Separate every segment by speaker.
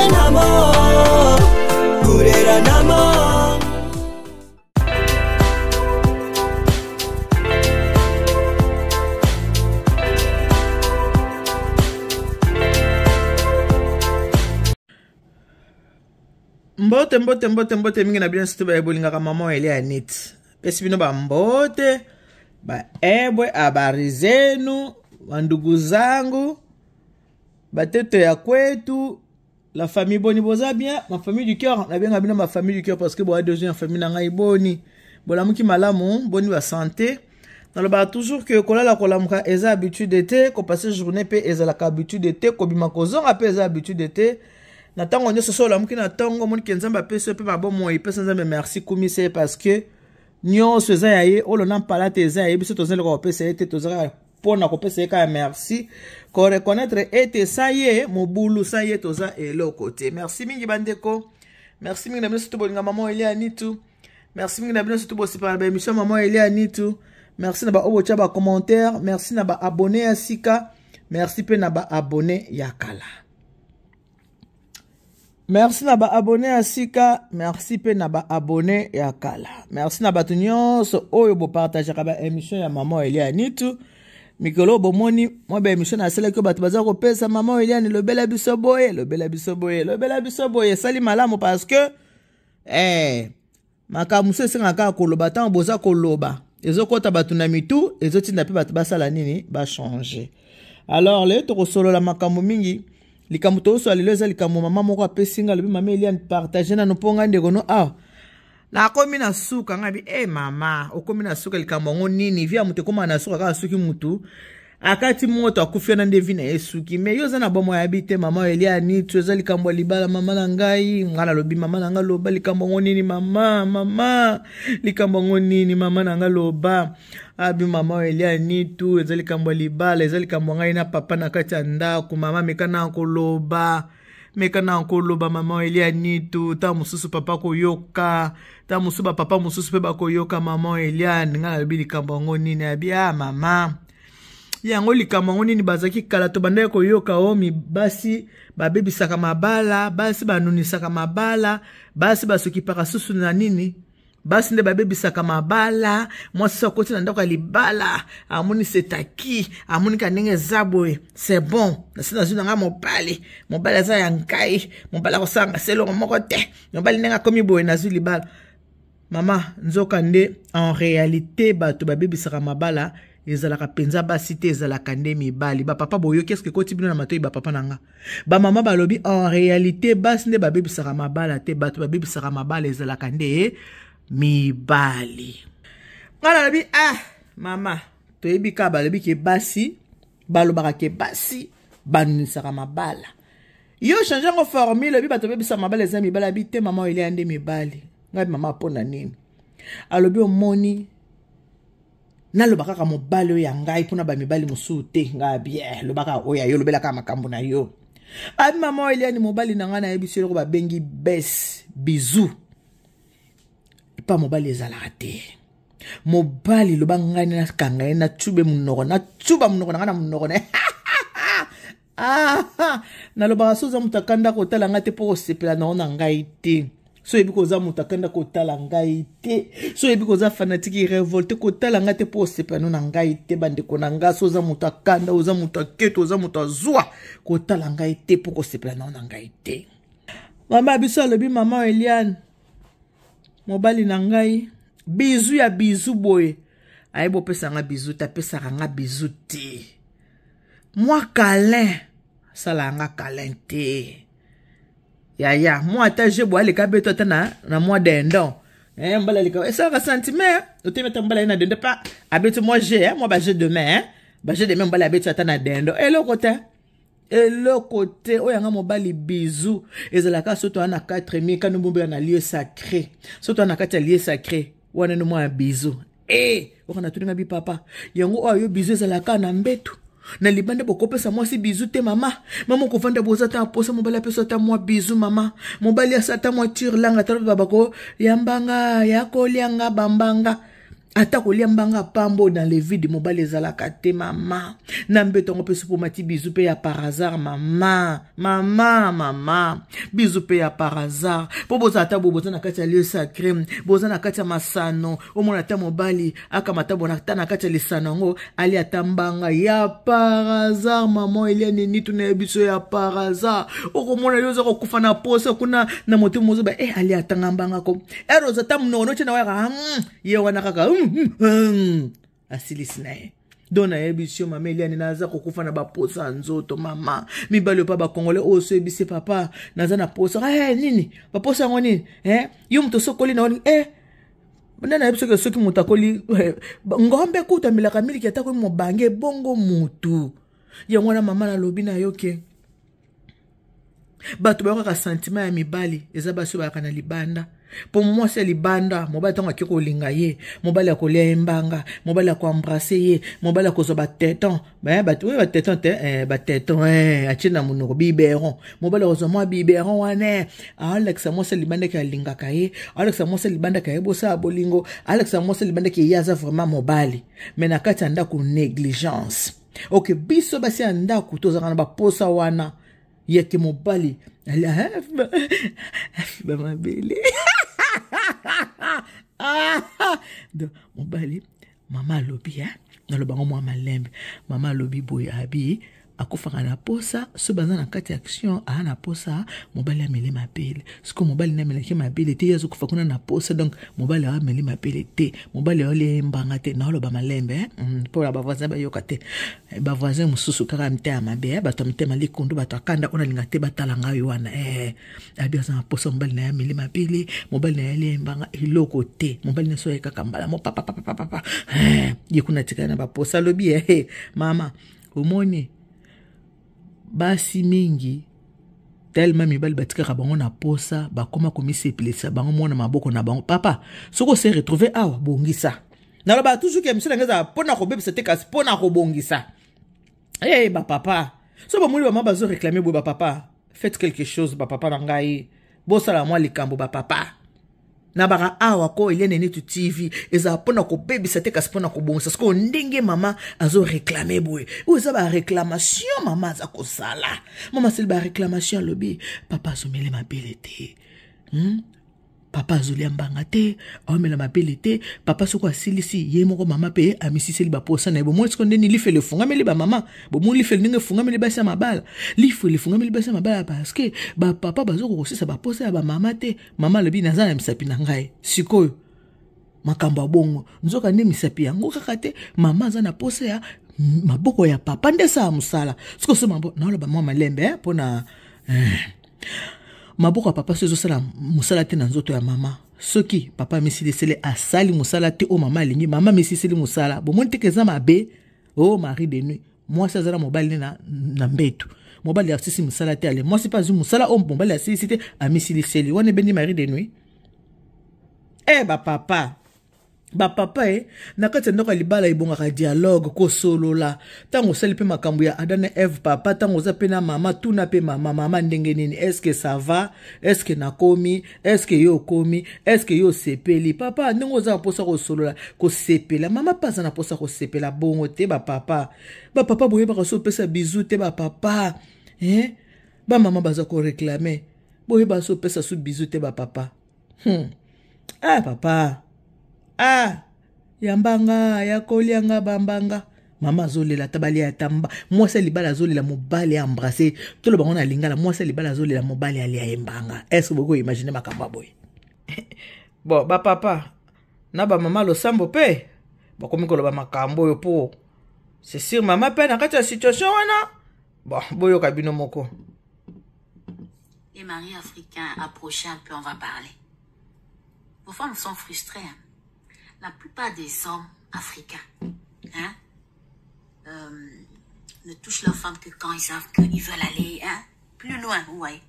Speaker 1: Kureranamo, kureranamo.
Speaker 2: Mbote mbote mbote mbote mingi na bino surtout baye bolingaka maman Elia Anit. Pesi bino ba mbote ba ebwe habari zenu bandugu zangu batoto ya kwetu la famille boni boza bien ma famille du cœur nabenga bino ma famille du cœur parce que boa deuxième famille na ngai boni bolamuki malamu boni ba santé nalobaka toujours que kolala kolamuka eza habitude te kopase journée mpe ezalaka habitude te kobima kozonga mpe eza habitude te na ntango nyonso so olamuki na ntongo omoni ke nzambe apesi yo mpe mabomoi epesa nzambe merci kumisa ye parce que nyonso eza ya ye olona mpala te eza ya ye biso toza eloko kopesa ye te toza kaka mpo na kopesa ye kaka merci koreconnaitre ete sa ye mobulu sa ye toza eloko te merci mingi bandeko merci mingi na bino surtout bolinga mama elia nitu merci mingi na bino surtout bosepaka na baémission mama elia nitu merci na baoyo botya bacommentaire merci na baabonne ya sika merci mpe na baabonne ya kala merci na baabone ya sika merci mpe na baabone ya kala merci na bato nyonso oyo bopartageaka baémission ya mama elia nitu mikolo bomoni mwa baémission nasalaki oyo bato baza kopesa mama eliane lobela biso boye lobela biso boye lobela biso boye esali malamu parce que eh, makambo mosusu esengaka kaka koloba ntango boza koloba ezokɔta bato na mitu ezotinda mpe bato basala nini bachange alors lelo tokosolola makambo mingi likambo tokosola lelo eza likambo mama moko apesi nga alobi mama eliane partage nano mpo ngai ndeko no awa nakomi na suka ngai bi e eh, mama okomi na suka likambo yango nini vi ya moto ekómaa na suka kaka soki motu akati moto akufi wana nde vi na ye suki me yo oza na bomoi yabi te mama elia nitu eza likambo ya libala mama na ngai ngai nalobi mama na ngai loba likambo yango nini mama mama likambo yango nini mama na ngai loba abi mama elia nitu eza likambo ya libala eza likambo ya ngai na papa na kati ya ndako mama meka na koloba meka na koloba mama elia nitu ntango mosusu papa koyoka ntango mosusu bapapa mosusu mpe bakoyoka mama eliane ngai nalobi likambo yango nini abi a ah, mama yango likambo yango nini bazalaki kala tobandaki koyoka o basi babebisaka mabala basi banunisaka mabala basi basokipaka susu na nini basi nde babebisaka mabala mwasi so akoti na ndako ya libala amoni setaki amoni ka ndenge eza boye c'est bon nasi nazwi na ngai mobali mobali aza ya ngai mobali akosala se eloko moko te mobali ndenge akomi boye nazwi libala mama nzoka nde en réalité bato babebisaka mabala ezalaka mpenza basi te ezalaka nde mibali bapapa boyoki eske ekoti bino na matoi bapapa na nga bamama balobi en réalité basi nde babebisaka mabala te bato babebisaka mabala ezalaka nde mibali nga nalobi ah mama toyebi kaka balobi ke basi balobaka ke basi banunisaka mabala yo change yango formule oyebi bato babebisaka mabala eza mibali abi te mama oyo elia nde mibali ngai mama mpo na nini alobi omoni naloba kaka mobali oyo ya ngai mpona bamibali mosusu te ngai abi eh, loba kaka oyo ya yo lobela kaka makambo na yo abi mama oyo eliani mobali na ngai nayebisi eloko babengi bes bizu epa mobali ezalaka te mobali loba ngai nakanga ye natube monoko natuba monoko na ngai na monoko na ah, nalobaka so oza moto akanda kotala ngai te mpo kosepela na yo na ngai te so oyebi koza moto akanda kotala ngai te so oyebi koza fanatike revolte kotala ngai te mpo osepela no na ngai te bandeko na ngai so oza moto akanda oza moto aketo oza moto azwa kotala ngai te mpo kosepela na yo na ngai te mama biso alobi mama eliane mobali na ngai bizu ya bizu boye ayebi opesa nga bizu te apesaka nga bizu te mwa câlin asalaka nga câlin te yaya mwa ata je boye aleka beto ata na, na mwa dindon eh, mbala aleka esalaka sentiment otemi ata mbala ye na dindon pa abeti mwa je eh, mwa ba je de main eh? ba je de main mbala abeti ata na dindon eloko te eloko te oyo yanga mobali bizu ezalaka so toa na 4 mi kano bombela na lieu sacré so toa na kati ya lieu sacré wana no mwa ya bizu e eh, oka natuni nga bi papa yango oyo yo bizu ezalaka na mbetu na libanda bokopesa mwasi bizu te mama mama okovanda boza ata mposa mobali apesa ata mwa bizu mama mobali asa ata mwa tire langa ata babako yambanga yakolianga bambanga. Ata kolia mbanga pambo dans le vide, mobali ezalaka te mama. Na mbeto yango mpe soki omati bizu mpe ya par hasard mama, mama, mama, bizu mpe ya par hasard. Mpo bozala ata boye, boza na kati ya lieu sacré, boza na kati ya masano, omona ata mobali akamata bona ata na kati ya lisano yango alia ata mbanga ya par hasard mama. Eliane Nitu na ye biso ya par hasard, okomona yo oza kokufa na posa kuna na motema ozoba e alia atanga mbanga ko ere oza ata monoko notie na wayaka ye wana kaka asilisi na ye. Don nayebisi yo mama Eliane, naza kokufa na baposa ya nzoto mama. Mibali oyo pa bakongole oyo so yebisi papa naza na posa eh, nini baposa yango nini eh? Yo moto osokoli na wani eh, nde nayebi soki soki moto akoli eh, ngombe kutu amelaka miliki ata komi mobange bongo motu yango wana. Mama, nalobi na yo ke bato bayokaka sentiment ya mibali eza basi oyo bayaka na libanda. Mpo mwasi ya libanda, mobali ntango ake kolinga ye, mobali akolia ye mbanga, mobali akoembrasser ye, mobali akozwa batéton, bato oyo batéton te, batéton atie na monoko, biberon. Mobali akozwa mwa biberon wana, alakisa mwasi ya libanda ke alingaka ye, alakisa mwasi ya libanda ke aye bosala bolingo, alakisa mwasi ya libanda ke ye aza vraiment mobali. Mais na kati ya ndako, négligence. Ok, biso basi ya ndako tozalaka na baposa wana yeke mobali afiba mabele. Donc mobali, mama alobi, nalobango mwa malembe, mama alobi boye, abi akufaka na posa so baza na kati ya action, aa na posa mobali ameli mabele. Sikoyo mobali nde amelaki mabele te, ye azokufa kuna na posa. Donc mobali awa ameli mabele te, mobali aolia ye mbanga te. Naoloba malembe mpo na bavoisin bayoka te. Bavoisin mosusu kaka mitema mabe, bato ya mitema likundu, bato akanda oyo nalinga te batala ngai wana. Abi aza na posa mobali na ye ameli mabele, mobali na ye alia ye mbanga, eloko te. Mobali nyonso aye kaka mbala mo papapapapapa, ye kuna atikali na baposa. Alobi mama, omoni basi mingi tellement mibali batikaka bango na posa, bakóma komisepelisa bango mona maboko na bango. Papa, soki ose retrouve awa, bongisa. Nalobaka toujours ke émission na ngai ezala mpo na kobebisa te, kasi mpo na kobongisa. Hey, bapapa, so bomoni bama bazoréclamer boye, bapapa, faites quelque chose. Bapapa na ngai, bosala mwa likambo. Bapapa na baka awa ko Eliane Nitu TV ezala mpona kobebisa te, kasi mpona kobongisa. Sikoyo ndenge mama azoréclamer boye, oyo eza baréclamation mama aza kosala. Mama asali baréclamation, alobi papa azomele mabele te, Papa azolia mbanga te, aomela mabele te. Papa soki asilisi ye moko, mama mpe amisiseli baposa na ye. Bomoni siko ndeni lifelo efungameli bamama? Bomoni lifelo ndenge efungameli basi ya mabala? Lifelo efungameli basi ya mabala parce que bapapa bazokoka kosisa baposa ya bamama te. Mama alobi naza na misapi na ngai. Sikoyo makambo ya bongo, nzoka nde misapi yango kaka te, mama aza na posa ya maboko ya papa nde esala mosala. Sikoyo so naoloba mwa malembe mpona maboko ya papa so ezosala mosala te na nzoto ya mama. Soki papa amisiliseli, asali mosala te oyo mama alingi, mama amisiseli mosala. Bomoni teke eza mabe. O oh, mari de nuit, mwasi aza na mobali ne na mbeto, mobali asilisi mosala te, ale mwasi mpe azwi mosala oyo mobali asilisi te, amisiliseli. Wana ebendi mari de nuit. E bapapa, bapapa e na kati ya ndako ya libala ebongaka dialogue, kosolola. Ntango osali mpe makambo ya Adam na Eve, papa, ntango oza mpe na mama, tuna mpe mama: mama, ndenge nini? Est-ce ça va? Est-ce nakomi? Est-ce yo okomi? Est-ce yo osepeli? Papa, ndenge oza na mposa kosolola, kosepela, mama mpe aza na mposa kosepela. Bongo te bapapa? Bapapa, boyebaka so opesa bizu te. Bapapa, eh? Bamama baza koréclamer, boyebaka so opesa su bizu te, bapapa. Ah papa, ah yambanga ya kolianga bambanga. Mama azolela ata balia ata mba. Mwasi ya libala azolela mobali embrasse. Toloba ngo na lingala: mwasi ya libala azolela mobali alia ye mbanga. Est-ce boko imagine makambo ya boye? Bon, bapapa na bamama losambo mpe bakomi koloba makambo oyo mpo c'est sûr mama mpe na kati ya situation wana. Bon, boyoka bino moko.
Speaker 3: Les maris africains, approchez un peu, on va parler. Vos femmes sont frustrées. Hein? La plupart des hommes africains, hein, ne touchent leurs femmes que quand ils savent qu'ils veulent aller, hein, plus loin. Ouais.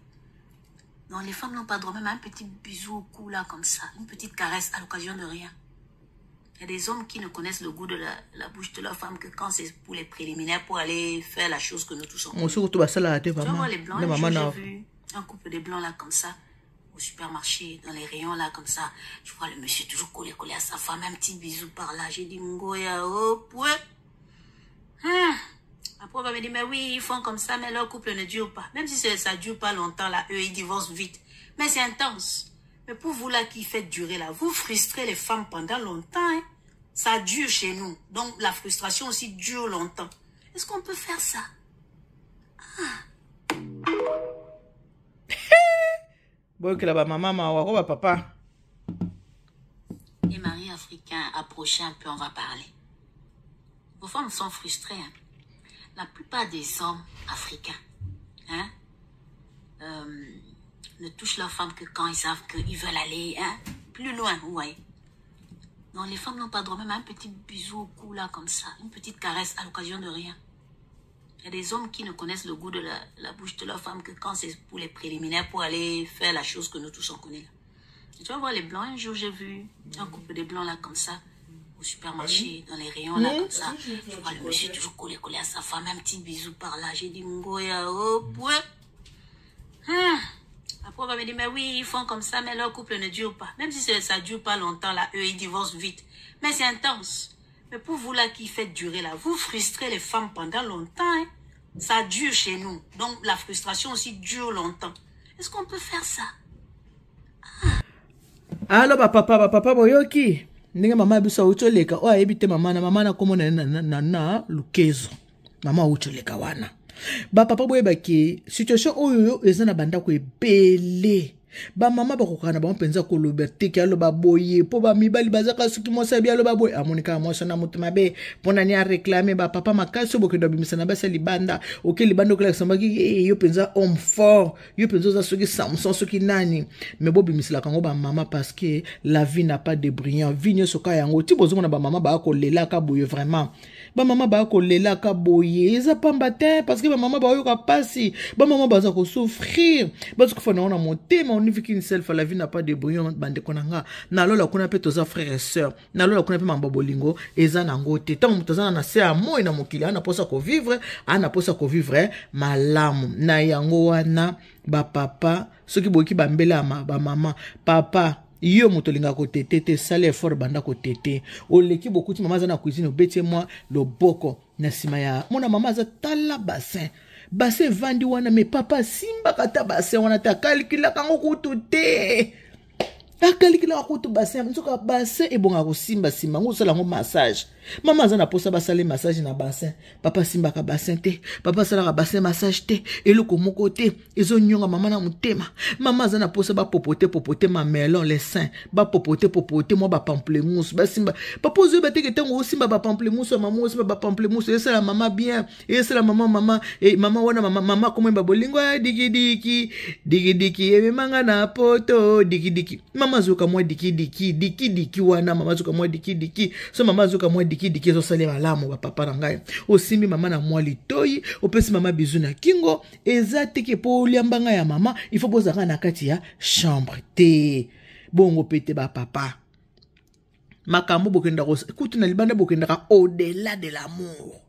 Speaker 3: Non, les femmes n'ont pas droit même à un petit bisou au cou là, comme ça, une petite caresse à l'occasion de rien. Il y a des hommes qui ne connaissent le goût de la bouche de leur femme que quand c'est pour les préliminaires, pour aller faire la chose que nous tous on.
Speaker 2: Mosuku to basalaka te.
Speaker 3: Tu vois, les blancs, j'ai vu un couple de blancs là comme ça. Au supermarché, dans les rayons là, comme ça. Je vois le monsieur toujours collé, collé à sa femme, un petit bisou par là. J'ai dit, Ngoya, oh, ouais. Hum. Après, on va me dire, mais oui, ils font comme ça, mais leur couple ne dure pas. Même si ça dure pas longtemps, là, eux, ils divorcent vite. Mais c'est intense. Mais pour vous, là, qui faites durer, là, vous frustrez les femmes pendant longtemps, hein. Ça dure chez nous. Donc, la frustration aussi dure longtemps. Est-ce qu'on peut faire ça? Ah.
Speaker 2: Boyokela bamama mawa ko bapapa.
Speaker 3: Les maris africains, approchez un peu, on va parler. Vos femmes sont frustrées. Hein? La plupart des hommes africains, hein, ne touchent leurs femmes que quand ils savent qu'ils veulent aller, hein, plus loin, ouais. Non, les femmes n'ont pas droit même à un petit bisou au cou, là, comme ça. Une petite caresse à l'occasion de rien. Il y a des hommes qui ne connaissent le goût de la bouche de leur femme que quand c'est pour les préliminaires, pour aller faire la chose que nous tous on connaît. Là. Et tu vas voir les blancs, un jour j'ai vu un couple de blancs là comme ça, au supermarché, dans les rayons là comme ça. Je vois le monsieur toujours collé, collé à sa femme, un petit bisou par là. J'ai dit, Ngoya, oh, ouais. Hum. Après, on va me dire, mais oui, ils font comme ça, mais leur couple ne dure pas. Même si ça dure pas longtemps, là, eux, ils divorcent vite. Mais c'est intense. Mais pour vous, là, qui faites durer, là, vous frustrez les femmes pendant longtemps, hein. Ça dure chez nous. Donc, la frustration aussi dure longtemps. Est-ce qu'on peut faire ça?
Speaker 2: Ah. Alors, bah, papa, boyoki. Ndenge mama biso auti oleka oyo ayebi te mama na mama na komona na, na, na lukezo mama auti oleka wana bapapa boyebaki situation oyo eza na bandako ebele. Bamama bakokaka na bango mpenza koloba teke aloba boye mpo bamibali bazaka soki mwasi abi aloba boye amoni kaka mwasi na moto mabe mpo nani areklame bapapa makasi oyo bokende babimisa na basi ya libanda oke libanda okolakisa mbaki yo mpenza homme fort yo mpenza oza soki Samson soki nani me bobimiselaka yango bamama parce que la vie n'a pas de brillant vie nyonso kaka yango ti bozomona bamama baya kolelaka boye vraiment bamama baya kolelaka boye eza pamba te parce que bamama bayoka pasi bamama baza kosouffrir bazokufa nango na motema. On ne vit qu'une seule fois, la vie n'a pas de brillant. Bandeko na nga nalola kuna mpe toza frère et sœur nalola kuna mpe mambo bolingo eza nango te ntango moto aza na se ya moi na mokili ana mposa kovivre ana mposa kovivre malamu na yango wana. Bapapa soki boyoki bambele ya bamama, papa yo moto olingaka kotete te, sala effort banda kotete. Oleki bokuti mama aza na cuisine, obeti mwa loboko na nsima ya mona mama aza tala bassin bassin evandi wana me papa asimbaka ata bassin wana te, akalikilaka yango kutu te, akalikilaka kutu bassin. Nzoka bassin ebongaka kosimba nsima yango osala yango massage. Mama aza na posa basala massage na bassin, papa asimbaka bassin te, papa asalaka bassin massage te, eloko moko te ezonyonga mama na motema. Mama aza na posa bapopote popote mamelon les seins, bapopote popote mwa bapamplemousse basimba. Papa ozoyeba teke ntango osimba bapamplemousse ya mama, osimba bapamplemousse esala mama bien, esala mama mama e, mama wana mama mama komoyemba bolingo ya dikidiki dikidiki ememanga na poto dikidiki. Mama azoyoka mwa dikidiki dikidiki wana, mama azoyoka mwa dikidiki so mama azoyoka mwa dikidiki ezosala malamu. Bapapa na ngai, osimbi mama na mwa litoi, opesi mama bizu na kingo, eza teke mpo olia mbanga ya mama il faut bozalaka na kati ya chambre te. Bongo pe te bapapa, makambo bokendaka kutu na libanda bokendaka au-delà de l'amour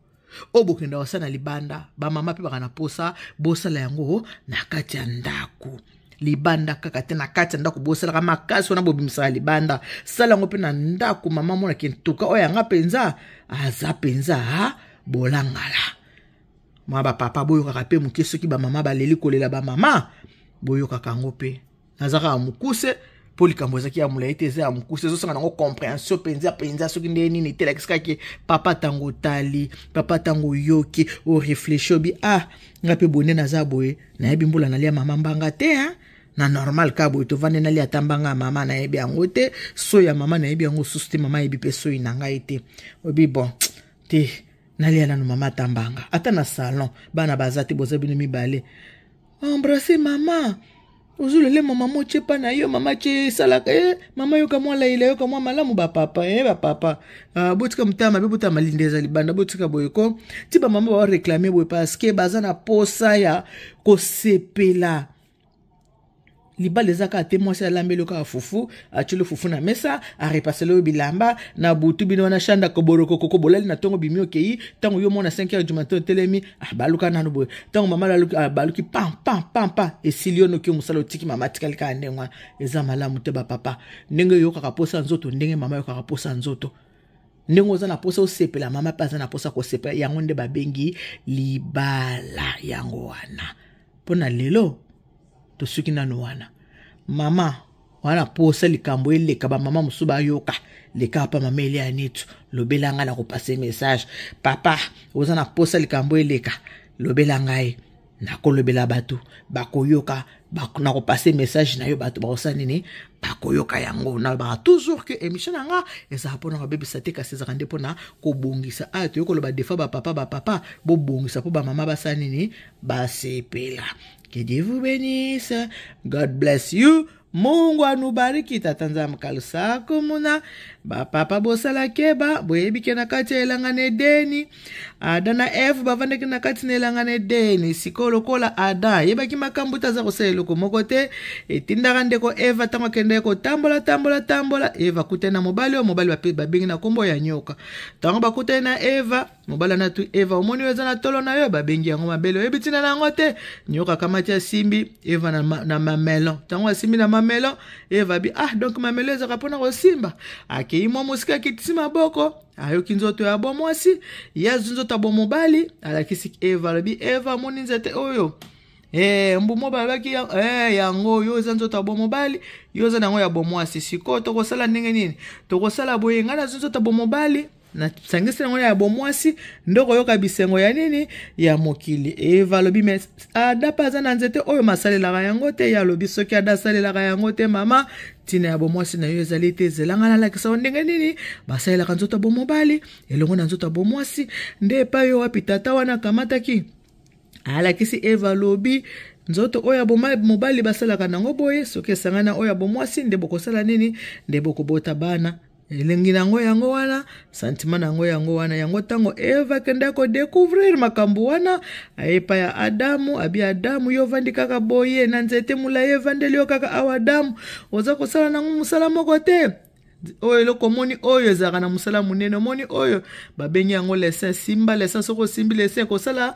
Speaker 2: oyo bokendaka kosala na libanda, bamama mpe baka na posa bosala yango na kati ya ndako. Libanda kaka te, na kati ya ndako bosalaka makasi wana bobimisaka libanda, sala yango mpe na ndako. Mama monaki ntuka oyo yanga mpenza aza mpenza bolangala mwa bapapa boyokaka mpe moke soki bamama baleli kolela, bamama boyokaka yango mpe. Naza kaka mokuse mpo likambo ezalaki ya molai te, eza ya mokuse, ezosanga nango compréhension mpenza mpenza soki nde nini te. Lakisi kaki papa ntango otali papa ntango oyoki oreflechi obi ah nga mpe boye nde naza boye, nayebi mbula nalia mama mbanga te hein? Na normal ka boye tovandi nalia ata mbanga ya mama nayebi yango te, soi ya mama nayebi yango susu te, mama ayebi mpe soi na ngai te. Obi bon te nalia nanu mama ata mbanga ata na salon bana baza te, boza bino mibale, embrasse mama ozolelema mama otie pa na yo mama tie esalaka e mama yoka mwa layila yoka mwa malamu. Bapapa e bapapa uh, botika motema mabe, botala malinda eza libanda, botika boye ko ti bamama bareklame boye parce que baza na posa ya kosepela. Libala eza kaka te mwasi alambeli yo kaka fufu, atieli fufu na mesa, arepaseli yo bilamba na butu, bino wana shanda koborokokoko, bolali na ntongo, bimi okei. Ntango yo mona 5 heures du matin otelemi, ah, baluka nanu boye. Ntango mama aluki, ah, baluki pam pam pam pam, esili yo noki mosala, otiki mama atikali kaka ndenge wana. Eza malamu te bapapa. Ndenge oyokaka posa nzoto, ndenge mama ayokaka posa nzoto, ndenge oza na posa osepela, mama mpe aza na posa kosepela. Yango nde babengi libala. Yango wana mpo na lelo tosuki nano wana. Mama wana posa likambo eleka, bamama mosusu bayoka, leka pa mama Elia Nitu, lobela ngai na kopase message. Papa oza na posa likambo eleka, lobela ngai, nakolobela bato bakoyoka, nakopase message na yo, bato bakosala nini, bakoyoka yango. Nalobaka toujours que émission na nga ezalaka mpona kobebisa te, kasi ezalaka nde mpona kobongisa. Aya toyei koloba defa bapapa, bapapa bobongisa mpo bamama basala nini, basepela. Que Dieu vous bénisse. God bless you. Mungu anubariki. Tata Nzambe kalusako muna. Bapapa bosala keba, boyebi ke na kati ya elanga na Edeni, Adam na Eve bavandaki na kati na elanga na Edeni. Sikoyo lokola Adam ayebaki makambo te, aza kosala eloko moko te, etindaka ndeko Eva ntango akendaki kotambola tambola tambola, Eva akutani na mobali oyo mobali babengi na nkombo ya nyoka. Ntango bakutani na Eva, mobali na tu Eva, omoni oyo eza na tolo na yo, babengi yango mabele, oyebi ntina na yango te. Nyoka akamati asimbi Eva na, na mamelo. Ntango asimbi na mamelo, Eva bi ah, donc mamelo ezalaka mpona kosimba. Akei mwa mosika, akitisi maboko, ayoki nzoto ya bomwasi, ye azwi nzoto ya bomobali, alakisi Eva, alobi Eva, omoni nzete oyo, Eh, mbuma balobaki eh, yango yo oza nzoto ya bomobali, yo oza na yango ya bomwasi. Sikoyo tokosala ndenge nini? Tokosala boye, ngai nazwi nzoto ya bomobali, nasangisi yango ya bomwasi, nde okoyoka bisengo ya nini, ya mokili. Eva alobi me Ada mpe aza na nzete oyo masalelaka yango te. Ye alobi soki Ada asalelaka yango te, mama, ntina ya bomwasi na yo ezali te. Zela ngai nalakisa yo ndenge nini basalelaka nzoto ya bomobali elongo na nzoto ya bomwasi. Nde epai yo wapi tata wana akamataki, alakisi Eva, alobi nzoto oyo ya mobali basalaka nango boye, soki esangani na oyo ya bomwasi, nde bokosala nini, nde bokobota bana. Elengi na yango yango wana, sentiment na yango yango wana. Yango ntango Eva akendaki kodecouvrir makambo wana, aye epai ya Adamu, abi Adamu, yo ovandi kaka boye na nzete molai evandeli yo kaka awa. Adamu, oza kosala nango mosala moko te. Oyo eloko omoni oyo ezalaka na mosala monene, omoni oyo babengi yango lesin, simba lesin, soki osimbi lesin ekosala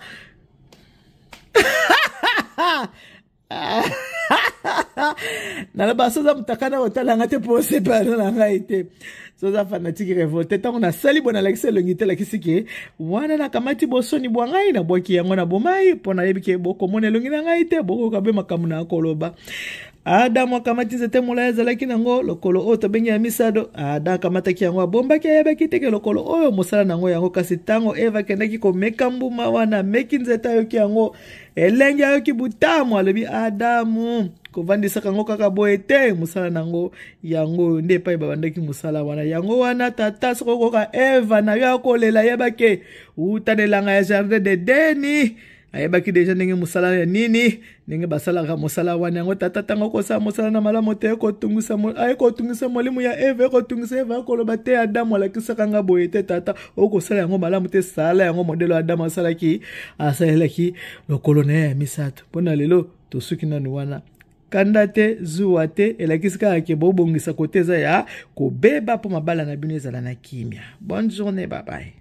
Speaker 2: naloba soza motakana kotala nga te mpo osepana na ngai te. Soza fanatike revolte, ntango nasali bo nalakisi elongi te, lakisi ke wana nakamati bosoni bwa ngai, nabwaki yango na bomai, mpo nayebi ke bokomona elongi na ngai te, bokoyoka mpe makambo na koloba. Adamu akamati nzete molai azalaki nango, lokolo oyo tobengi ya misado. Adam akamataki yango, abombaki, ayebaki te ke lokolo oyo mosala na yango yango. Kasi ntango Eva akendaki komeka mbuma wana, ameki nzete, ayoki yango elengi, ayoki butamu, alobi Adamu, kovandisaka yango kaka boye te, mosala na yango yango oyo. Nde epai babandaki mosala wana yango wana. Tata, soki okoka Eva na yo akolela, yebake uta na elanga ya jardin d'Edeni ayebaki deja ndenge mosala ya nini, ndenge basalaka mosala wana yango. Tata, ntango okosala mosala na malamu te, ekotungisa molimo ya Eva, ekotungisa Eva, akoloba te Adamu alakisaka nga boye te. Tata, okosala yango malamu te, sala yango modelo Adamu asalaki, asalelaki lokolo na ye ya misato. Mpo na lelo tosuki nanu wana. Kanda te, zuwa te, elakisi kaka ke bobongisa kote eza ya kobeba mpo mabala na bino ezala na kimia. Bonne journée, bye bye.